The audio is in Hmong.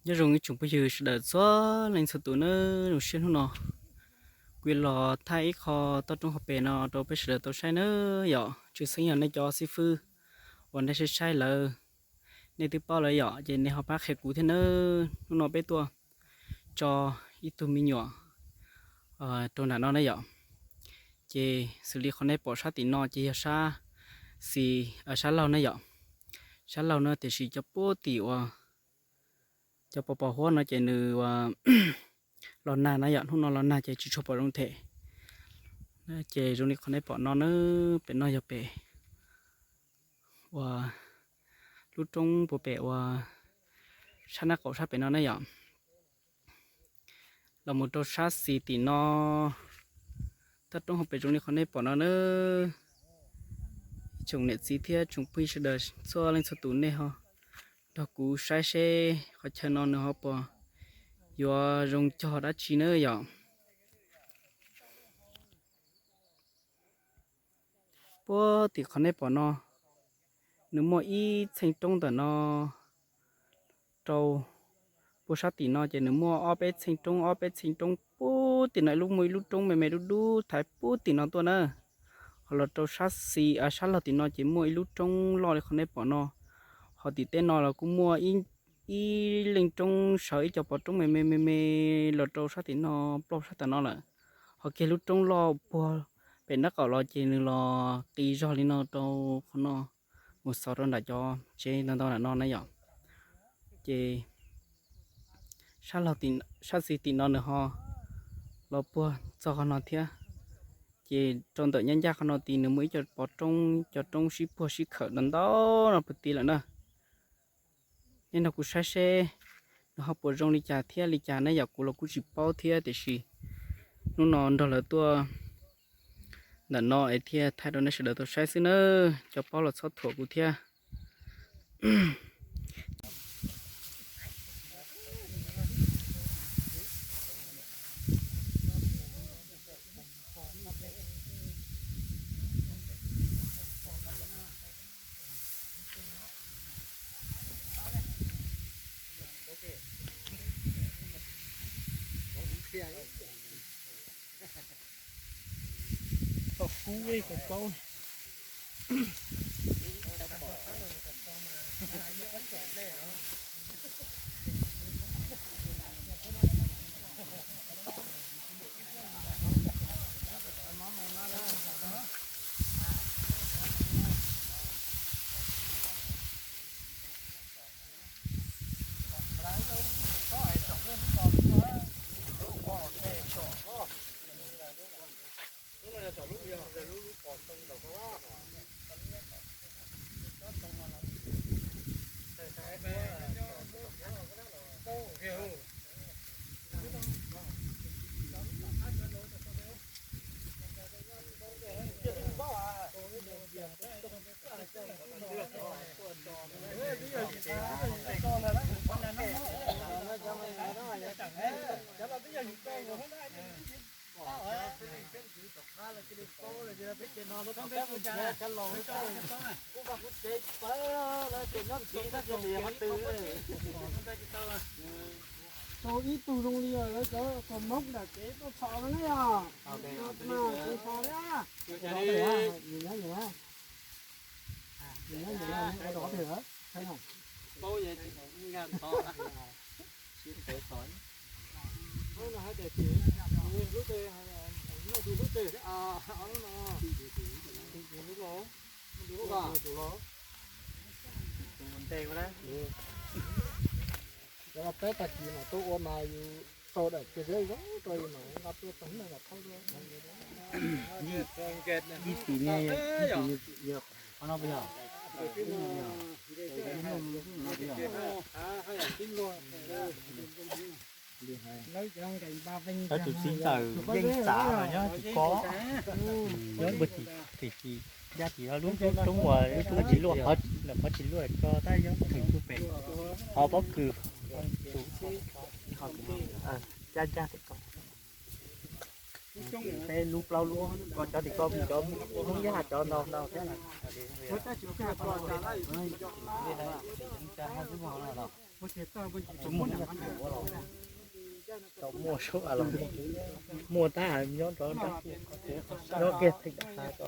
Nyob zoo ib tsoom phooj ywg sawv daws txhua leej txhua tus nawb. Zoo siab hnub no kuv los thaij ib qho toj roob hauv pes no rau peb sawv daws tau saib nawb yom. Tshwj xeeb yog nej cov xib fwb uas nej saib saib lawm, nej twb paub lawm yom, ces nej ho pab qhia kuv thiab nawb. Hnub no peb tuaj tso ib tug me nyuam rau nram no na yom. Ces xws li qhov nej pom sab tim no ces yog sab xis, sab laug na yom. Sab laug no tiam sis cov puag tim uas cov pos pos huab no ces nws los nag na yom, hnub no los nag ces tsis tshua pom zoo them. Ces zoo li qhov nej pom no na, pem no yog pem uas lub roob puag pem uas sab nab qaum sab pem no na yom. Los mus rau sab xis tim no, toj roob hauv pes zoo li qhov nej pom no na. Tsoom niam txiv thiab tsoom phooj ywg sawv daws txhua leej txhua tus nej ho nrog kuv saib seb qhov chaw no nws ho puas yuav zoo cog dab tsi na yom. Puag tim qhov nej pom no, nws muaj ib txheej roob ntawm no rau puag sab tim no ces nws muaj ob peb txheej roob, ob peb txheej roob puag tim no ib lub, muaj ib lub roob me me dub dub thaiv puag tim no tuaj na. Ho los rau sab xis, sab laug tim no ces muaj ib lub roob loj li qhov nej pom no. Ho tim tej no los kuj muaj ib leej roob sawv ib co pos roob me me me me los rau sab tim no, plaub sab tim no lawm. Ho kiag lub roob loj puag pem nab qaum los ces nws los qis zog li no rau qhov no mus xaus rau nram cov tsev ntau ntau nram no na yom. Ces sab xis tim no nws ho los puag txog qhov no thiab. Ces rau ntawm nyab ncaj qhov no tid nws muaj ib co pos roob, cov roob sib puag sib khawm ntau ntau no puag tid lawm na. Nej nrog kuv saib seb nws ho puas zoo li cas thiab li cas ne yom, kuv los kuj tsis paub thiab tiam sis hnub no nrog lawv tuaj ntawm no es thiaj thaij rau nej sawv daws tau saib xwb na. Cov paub los txhob thuam kuv thiab. Tau ib tug zoo li lawv cov kom mog nram kev tuaj txhom no ne yom. Mas kuv txhom na. Nws nyob nws nyob nws nyob nws nyob nws nyob nws nyob. Peb tag kis mas tuaj ua mas yus tau daim kiag zeb zoo rau yus mas nqa tuaj tau na mas thauj dua. Ib txhis ne, ib txhis yog qhov no puas yog? Cov tus txiv ntawm yeej txav los nyob tim ko. Nyob tim, tim, tim, yaj tim lub roob uas lub tsis luaj, lawv qhov tsis luaj tso tab nyob tim lub pem qhov pob kws. Cab cab tim ko. Peb lub plaub lub ko, cov tim ko cov Hmoob Yaj cov ntau ntau thiab. Muaj sub los muaj, muaj tab nyob rau nyob kiag theem hav ko.